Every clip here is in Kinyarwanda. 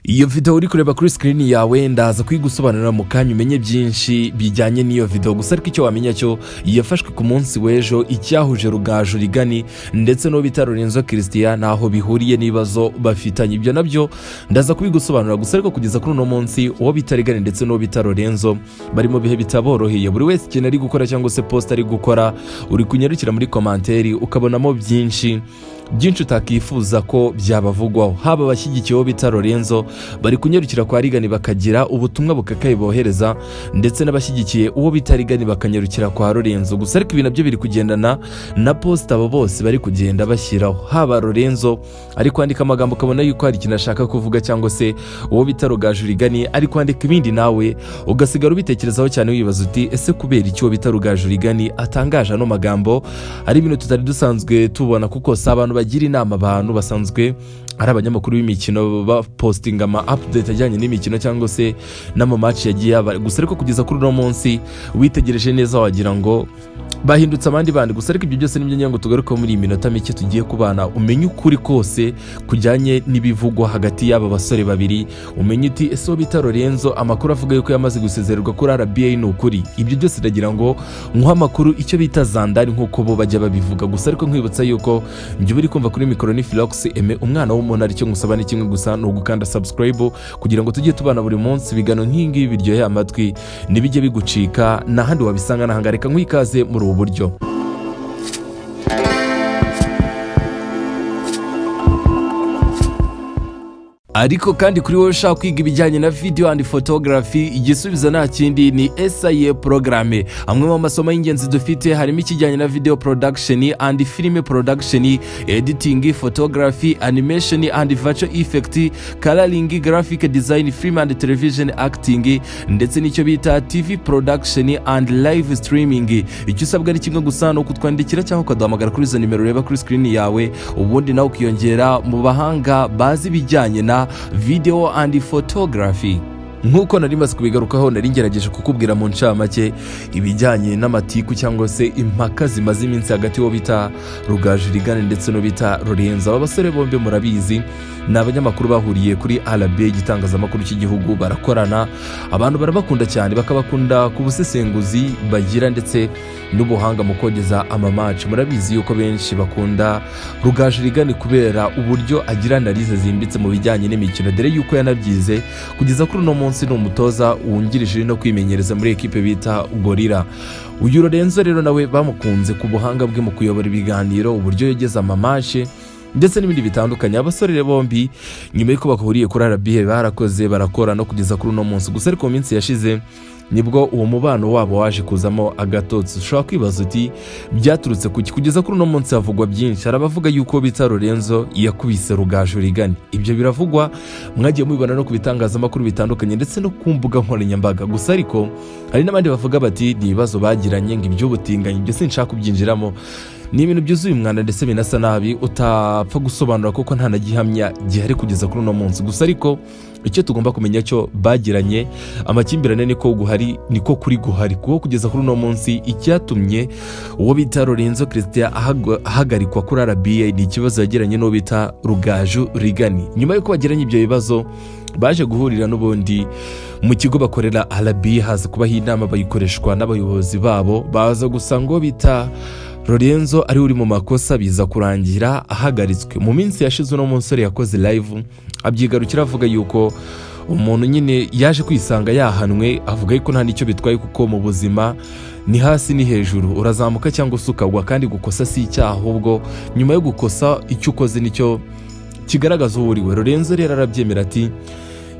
Iyo video uri kureba kuri screen yawe ndaza kuyigusobanurira mu kanya, umenye byinshi bijyanye n'iyo video. Gusa ariko icyo wamenya cyo, yafashwe ku munsi w'ejo. Icyahuje Rugaju Reagan ndetse n'uwo bita Lorenzo Christian ntaho bihuriye n'ibibazo bafitanye, ibyo nabyo ndaza kubigusobanurira. Gusa ariko kugeza kuri uno munsi, uwo bita Reagan ndetse n'uwo bita Lorenzo bari mu bihe bitaboroheye. Buri wese ikintu ari gukora cyangwa se post ari gukora, uri kunyarukira muri commentaire ukabonamo byinshi byinshi utakifuza ko byabavugwaho. Haba abashyigikiye uwo bita Lorenzo bari kunyarukira kwa Reagan bakagira ubutumwa bukakaye bohereza, ndetse n'abashyigikiye uwo bita Reagan bakanyarukira kwa Lorenzo. Gusa ariko ibi nabyo biri kugendana na post abo bose bari kugenda bashyiraho. Haba Lorenzo ari kwandika amagambo ukabona yuko hari ikintu ashaka kuvuga, cyangwa se uwo bita Rugaju Reagan ari kwandika ibindi, nawe ugasigara ubitekerezaho cyane, wibaza uti: "Ese kubera icyo bita Rugaju Reagan atangaje ano magambo?" Ari ibintu tutari dusanzwe tubona, kuko si abantu bagira inama abantu basanzwe ari abanyamakuru b'imikino bapostinga ama update ajyanye n'imikino cyangwa se n'ama match yagiye aba. Gusa ariko kugeza kuri uno munsi, witegereje neza wagira ngo bahindutse abandi bandi. Gusa ariko ibyo byose nibyo ngira ngo tugarukeho muri iyi minota mike tugiye kubana, umenye ukuri kose kujyanye n'ibivugwa hagati y'aba basore babiri. Umenye uti: "Ese uwo bita Lorenzo, amakuru avuga yuko yamaze gusezererwa kuri RBA ni ukuri?" Ibyo byose ndagira ngo nkuhe amakuru, icyo bita zandari nk'uko bo bajya babivuga. Gusa ariko nkwibutsa yuko njye uri kumva kuri mikoro ni Philox Aime, umwana w'umuntu. Aricyo ngusaba ni kimwe gusa, ni ugukanda subscribe kugira ngo tujye tubana buri munsi. Ibiganiro nk'iyi ngibi biryoheye amatwi ntibijye bigucika, n'ahandi wabisanga n'ahanga. Reka nkuhe ikaze muri ubu buryo. Ariko kandi kuri wowe ushaka kwiga ibijyanye na video and photography, igisubizo nta kindi ni SIA programme. Amwe mu masomo y'ingenzi dufite harimo ikijyanye na video production and film production, editing, photography, animation and virtual effect, coloring, graphic design, film and television acting, ndetse n'icyo bita TV production and live streaming. Icyo usabwa ni kimwe gusa, ni ukutwandikira cyangwa ukaduhamagara kuri izo nimero ureba kuri screen yawe, ubundi nawe ukiyongera mu bahanga bazi ibijyanye na video and photography. Nk'uko nari maze kubigarukaho, nari ngerageje kukubwira mu ncamake ibijyanye n'amatiku cyangwa se impaka zimaze iminsi hagati y'uwo bita Rugaju Reagan ndetse n'uwo bita Lorenzo. Aba basore bombi murabizi ni abanyamakuru bahuriye kuri RBA, igitangazamakuru cy'igihugu, barakorana. Abantu barabakunda cyane, bakabakunda ku busesenguzi bagira ndetse n'ubuhanga mu kogeza ama match. Murabizi yuko benshi bakunda Rugaju Reagan kubera uburyo agira analyse zimbitse mu bijyanye n'imikino, dore yuko yanabyize. Kugeza kuri uno munsi ni umutoza wungirije no kwimenyereza muri ekipe bita Gorilla. Uyu Lorenzo rero nawe bamukunze ku buhanga bwe mu kuyobora ibiganiro, uburyo yogeza ama match ndetse n'ibindi bitandukanye. Abasore bombi nyuma y'uko bahuriye kuri RBA barakoze, barakora no kugeza kuri uno munsi. Gusa ariko mu minsi yashize nibwo uwo mubano wabo waje kuzamo agatotsi. Ushobora kwibaza uti: "Byaturutse kuki?" Kugeza kuri uno munsi havugwa byinshi. Hari abavuga yuko bita Lorenzo yakubise Rugaju Reagan. Ibyo biravugwa, mwagiye mubibona no ku bitangazamakuru bitandukanye ndetse no ku mbuga nkoranyambaga. Gusa ariko hari n'abandi bavuga bati ni ibibazo bagiranye ngo iby'ubutinganyi. Ibyo sinshaka kubyinjiramo, ni ibintu byuzuye umwanda ndetse binasa nabi utapfa gusobanura, kuko nta na gihamya gihari kugeza kuri uno munsi. Gusa ariko icyo tugomba kumenya cyo, bagiranye amakimbirane, niko guhari, niko kuri guhari, kuko kugeza kuri uno munsi icyatumye uwo bita Lorenzo Christian ahagarikwa kuri RBA ni ikibazo yagiranye n'uwo bita Rugaju Reagan. Nyuma y'uko bagiranye ibyo bibazo, baje guhurira n'ubundi mu kigo bakorera RBA, haza kubaho inama bayikoreshwa n'abayobozi babo, baza gusa ngo bita Lorenzo ari uri mu makosa, biza kurangira ahagaritswe. Mu minsi yashize uno musore yakoze live abyigarukira, avuga yuko umuntu nyine yaje kwisanga yahanwe, avuga yuko nta n'icyo bitwaye, kuko mu buzima ni hasi ni hejuru, urazamuka cyangwa se ukagwa, kandi gukosa si icyaha, ahubwo nyuma yo gukosa icyo ukoze nicyo kigaragaza uwo uriwe. Lorenzo rero arabyemera ati: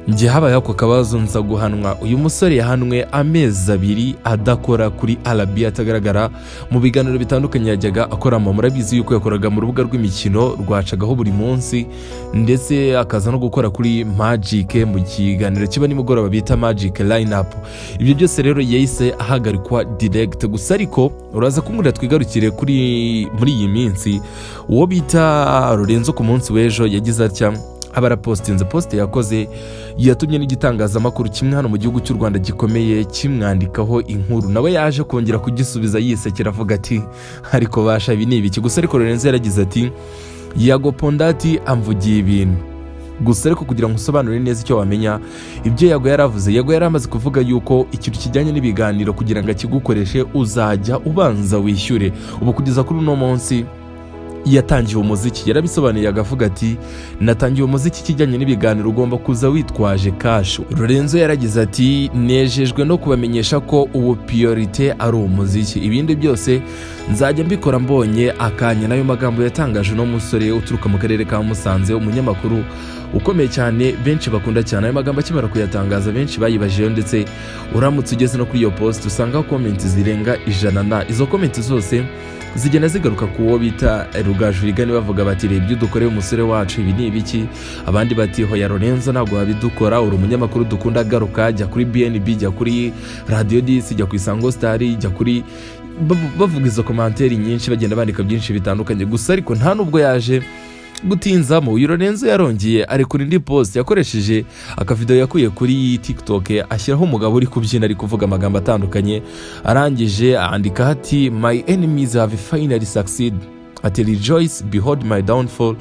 "Njye habaye ako kabazo, nza guhanwa." Uyu musore yahanwe amezi 2 adakora kuri RBA, atagaragara mu biganiro bitandukanye yajyaga akoramo. Murabizi yuko yakoraga mu rubuga rw'imikino rwacagaho buri munsi, ndetse akaza no gukora kuri Magic mu kiganiro kiba nimugoroba bita Magic Line Up. Ibyo byose rero yahise ahagarikwa direct. Gusa ariko uraza kumbwira, twigarukire kuri muri iyi minsi. Uwo bita Lorenzo ku munsi w'ejo yagize atya aba arapostinze post yakoze yatumye n'igitangazamakuru kimwe hano mu gihugu cy'u Rwanda gikomeye kimwandikaho inkuru. Nawe yaje kongera kugisubiza yisekera, avuga ati: "Ariko basha, ibi ni ibiki?" Gusa ariko Lorenzo yaragize ati: "Yago Pon Dat amvugiye ibintu." Gusa ariko kugira ngo usobanure neza icyo wamenya ibyo Yago yaravuze, Yago yari amaze kuvuga yuko ikintu kijyanye n'ibiganiro, kugira ngo akigukoreshe uzajya ubanza wishyure. Ubu kugeza kuri uno munsi yatangiye umuziki, yarabisobanuye agavuga ati: "Natangiye umuziki, kijyanye n'ibiganiro ugomba kuza witwaje cash." Lorenzo yaragize ati: "Nejejwe no kubamenyesha ko ubu priorité ari umuziki, ibindi byose nzajya mbikora mbonye akanya." Nayo magambo yatangaje uno musore uturuka mu karere ka Musanze, umunyamakuru ukomeye cyane benshi bakunda cyane. Ayo magambo akimara kuyatangaza, benshi bayibajijeho, ndetse uramutse ugeze no kuri iyo post usangaho comment zirenga 100, na izo comment zose zigenda zigaruka ku wo bita Rugaju Reagan, bavuga bati: "Reba ibyo dukoreye umusore wacu, ibi ni ibiki?" Abandi bati: "Hoya Lorenzo, ntabwo wabidukora, uri umunyamakuru dukunda, garuka, jya kuri BNB, jya kuri Radiyo 10, jya ku Isango Star, jya kuri." Bavuga izo commentaire nyinshi, bagenda bandika byinshi bitandukanye. Gusa ariko nta nubwo yaje gutinzamo, uyu Lorenzo yarongeye arekura indi post, yakoresheje akavidewo yakuye kuri TikTok, ashyiraho umugabo uri kubyina ari kuvuga amagambo atandukanye, arangije andika ati: "My enemies have finally succeed," ati: "Rejoice, behold my downfall,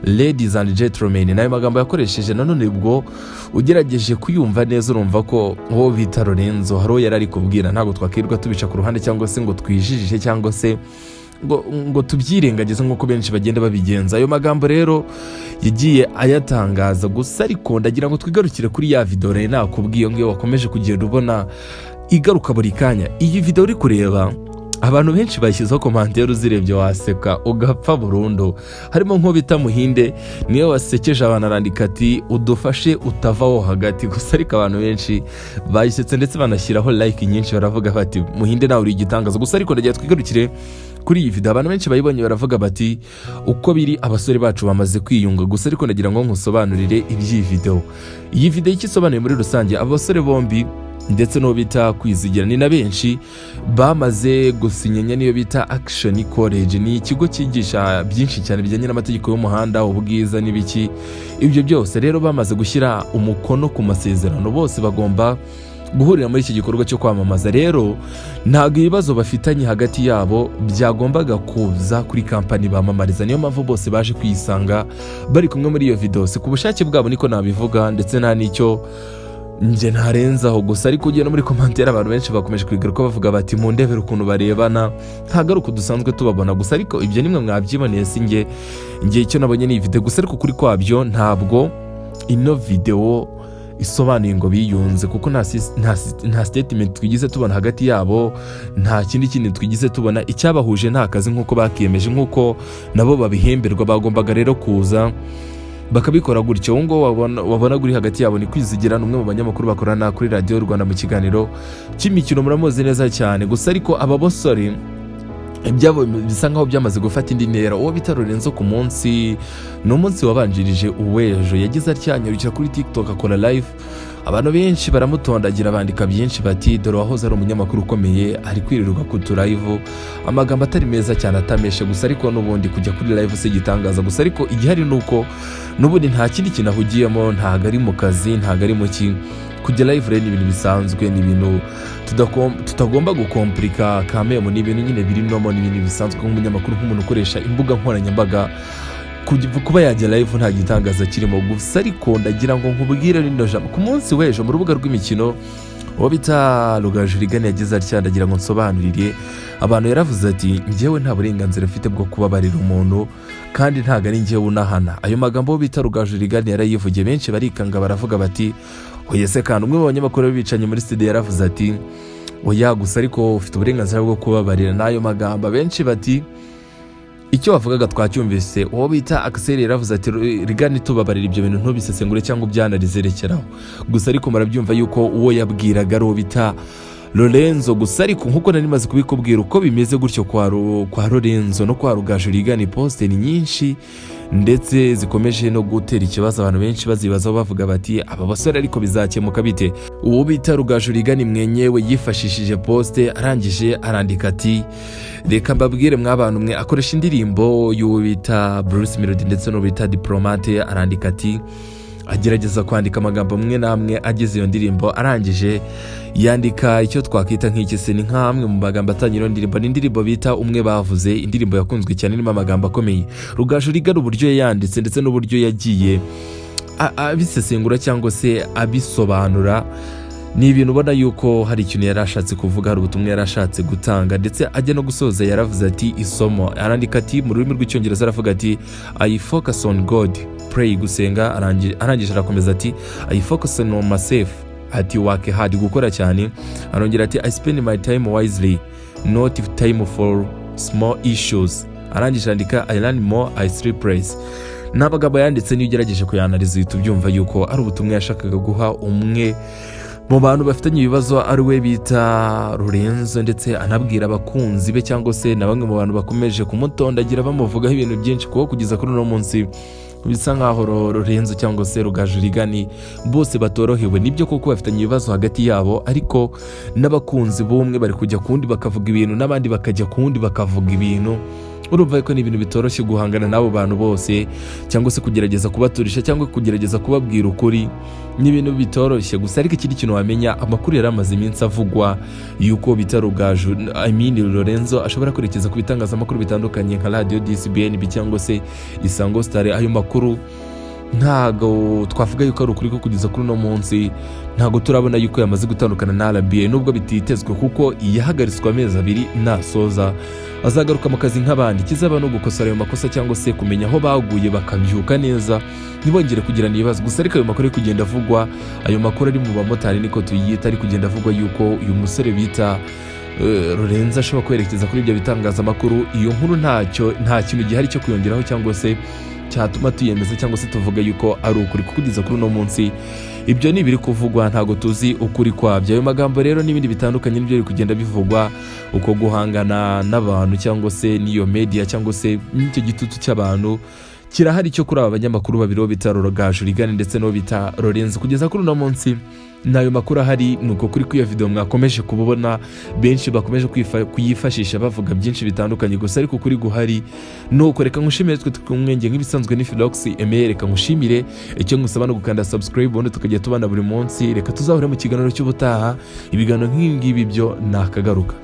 ladies and gentlemen." Nayo magambo yakoresheje nanone, ubwo ugerageje kuyumva neza urumva ko uwo bita Lorenzo hari uwo yari ari kubwira. Ntabwo twakwirirwa tubica ku ruhande cyangwa se ngo twijijishe cyangwa se ngo tubyirengagize nk'uko benshi bagenda babigenza. Ayo magambo rero yagiye ayatangaza. Gusa ariko ndagira ngo twigarukire kuri ya video rero nakubwiye ngiyo wakomeje kugenda ubona igaruka buri kanya. Iyi video uri kureba, abantu benshi bashyizeho commentaire, uzirebye waseka ugapfa burundu. Harimo nk'uwo bita Muhinde, niwe wasekeje abantu, arandika ati: "Udufashe utavaho hagati." Gusa ariko abantu benshi bayisetse ndetse banashyiraho like nyinshi, baravuga bati: "Muhinde, nawe uri igitangaza." Gusa ariko ndagira twigarukire kuri iyi video. Abantu benshi bayibonye baravuga bati: "Uko biri, abasore bacu bamaze kwiyunga." Gusa ariko ndagira ngo nkusobanurire iby'iyi video. Iyi video icyo isobanuye muri rusange, aba basore bombi ndetse n'uwo bita Kwizigira ni na benshi bamaze gusinyanya niyo bita Action College. Ni ikigo cyigisha byinshi cyane bijyanye n'amategeko y'umuhanda, ubwiza n'ibiki. Ibyo byose rero bamaze gushyira umukono ku masezerano, bose bagomba guhurira muri iki gikorwa cyo kwamamaza. Rero ntabwo ibibazo bafitanye hagati yabo byagombaga kuza kuri kampani bamamariza. Niyo mpamvu bose baje kuyisanga bari kumwe muri iyo video, si ku bushake bwabo, niko nabivuga, ndetse nta n'icyo njye ntarenzaho. Gusa ariko ugiye no muri commentaire, abantu benshi bakomeje kwigaruka bavuga bati: "Mundebere ukuntu barebana, ntabwo ari uku dusanzwe tubabona." Gusa ariko ibyo nimwe mwabyiboneye, si njye. Njye icyo nabonye ni iyi video. Gusa ariko kuri kwabyo, ntabwo ino video isobanuye ngo biyunze, kuko nta statement twigize tubona hagati yabo, nta kindi kintu twigize tubona. Icyabahuje nta kazi nk'uko bakiyemeje, nk'uko nabo babihemberwa, bagombaga rero kuza bakabikora gutyo. Uwo nguwo wabonaga uri hagati yabo ni Kwizigira, ni umwe mu banyamakuru bakorana kuri Radiyo Rwanda mu kiganiro cy'imikino, muramuzi neza cyane. Gusa ariko aba basore ibyabo bisa nkaho byamaze gufata indi ntera. Uwo bita Lorenzo, ku munsi, ni umunsi wabanjirije uw'ejo, yagize atya anyarukira kuri TikTok akora live, abantu benshi baramutondagira, bandika byinshi bati: "Dore wahoze ari umunyamakuru ukomeye ari kwirirwa ku tu live," amagambo atari meza cyane, atameshe. Gusa ariko n'ubundi kujya kuri live si igitangaza. Gusa ariko igihari ni uko n'ubundi nta kindi kintu ahugiyemo, ntabwo ari mu kazi, ntabwo ari mu ki. Kujya live rero ni ibintu bisanzwe, ni ibintu tutagomba gukomplika kamemo, ni ibintu nyine biri normal, ni ibintu bisanzwe nk'umunyamakuru, nk'umuntu ukoresha imbuga nkoranyambaga, kuba yajya live nta gitangaza kirimo. Gusa ariko ndagira ngo nkubwire rino jambo: ku munsi w'ejo mu rubuga rw'imikino, uwo bita Rugaju Reagan yagize atya, ndagira ngo nsobanurire abantu, yaravuze ati: "Njyewe nta burenganzira mfite bwo kubabarira umuntu, kandi ntabwo ari njyewe unahana." Ayo magambo uwo bita Rugaju Reagan yarayivugiye, benshi barikanga, baravuga bati: "Oya se?" Kandi umwe mu banyamakuru bicanye muri studio yaravuze ati: "Oya, gusa ariko ufite uburenganzira bwo kubabarira." N'ayo magambo abenshi bati: "Icyo wavugaga twacyumvise." Uwo bita Axel yaravuze ati: "Reagan, tubabarira, ibyo bintu ntubisesengure cyangwa ubyanarize, rekeraho." Gusa ariko murabyumva yuko uwo yabwiraga ari uwo bita Lorenzo. Gusa ariko nkuko nari maze kubikubwira, uko bimeze gutyo kwa Lorenzo no kwa Rugaju Reagan, post ni nyinshi ndetse zikomeje no gutera ikibazo, abantu benshi bazibazaho, bavuga bati: "Aba basore ariko bizakemuka bite?" Uwo bita Rugaju Reagan mwenyewe yifashishije post, arangije arandika ati: "Reka mbabwire mw'abantu mwe." Akoresha indirimbo y'uwo bita Bruce Melody ndetse n'uwo bita Diplomate, arandika ati, agerageza kwandika amagambo amwe n'amwe agize iyo ndirimbo, arangije yandika icyo twakwita nk'iki se, ni nk'amwe mu magambo atangira iyo ndirimbo. Ni indirimbo bita "Umwe Bavuze", indirimbo yakunzwe cyane, irimo amagambo akomeye. Rugaju Reagan uburyo yayanditse ndetse n'uburyo yagiye Abisesengura cyangwa se abisobanura, ni ibintu ubona yuko hari ikintu yari ashatse kuvuga, hari ubutumwa yari ashatse gutanga. Ndetse ajya no gusoza yaravuze ati isomo, arandika ati mu rurimi rw'Icyongereza, aravuga ati: "I focus on God, pray," gusenga. Arangije arakomeza ati: "I focus on myself," ati "work hard," gukora cyane. Arongera ati: "I spend my time wisely, not time for small issues." Arangije andika: "I learn more, I sleep less." Ni amagambo yanditse, niyo ugerageje kuyanariza uhita ubyumva yuko ari ubutumwa yashakaga guha umwe mu bantu bafitanye ibibazo, ari we bita Lorenzo, ndetse anabwira abakunzi be cyangwa se na bamwe mu bantu bakomeje kumutondagira bamuvugaho ibintu byinshi, kuko kugeza kuri uno munsi bisa nkaho Lorenzo cyangwa se Rugaju Reagan bose batorohewe. Nibyo koko bafitanye ibibazo hagati yabo, ariko n'abakunzi b'umwe bari kujya ku wundi bakavuga ibintu, n'abandi bakajya ku wundi bakavuga ibintu. Urumva ko ni ibintu bitoroshye guhangana n'abo bantu bose, cyangwa se kugerageza kubaturisha cyangwa kugerageza kubabwira ukuri, ni ibintu bitoroshye. Gusa ariko ikindi kintu wamenya, amakuru yari amaze iminsi avugwa yuko bita Rugaju, I mean Lorenzo, ashobora kwerekeza ku bitangazamakuru bitandukanye nka radiyo DCBNB cyangwa se Isango Star, ayo makuru ntago twavuga yuko ari ukuri, ko kugeza kuri uno munsi ntago turabona yuko yamaze gutandukana na RBA, nubwo bititezwe kuko yahagaritswe amezi 2. Nasoza azagaruka mu kazi nk'abandi. Kizaba no gukosora ayo makosa cyangwa se kumenya aho baguye bakabyuka neza, ntibongere kugirana ibibazo. Gusa ariko ayo makuru ari kugenda avugwa, ayo makuru ari mu bamotari niko tuyita, ari kugenda avugwa yuko uyu musore bita Lorenzo ashobora kwerekeza kuri ibyo bitangazamakuru, iyo nkuru ntacyo, nta kintu gihari cyo kuyongeraho cyangwa se cyatuma tuyemeza cyangwa se tuvuga yuko ari ukuri, kuko kugeza kuri uno munsi ibyo ni ibiri kuvugwa, ntabwo tuzi ukuri kwabyo. Ayo magambo rero n'ibindi bitandukanye nibyo biri kugenda bivugwa. Uko guhangana n'abantu cyangwa se n'iyo media cyangwa se n'icyo gitutu cy'abantu kirahari cyo kuri aba banyamakuru babiri, bo bita Rugaju Reagan ndetse n'uwo bita Lorenzo. Kugeza kuri uno munsi n'ayo makuru ahari. Ni uko kuri iyo video mwakomeje kubona, benshi bakomeje kuyifashisha bavuga byinshi bitandukanye. Gusa ariko kuri guhari nuko reka nkushimire, twe twumwenge nk'ibisanzwe ni Philox Emile. Reka nkushimire, icyo ngusaba no gukanda subscribe, ubundi tukajya tubana buri munsi. Reka tuzahure mu kiganiro cy'ubutaha. Ibiganiro nk'ibi ngibi byo nakagaruka.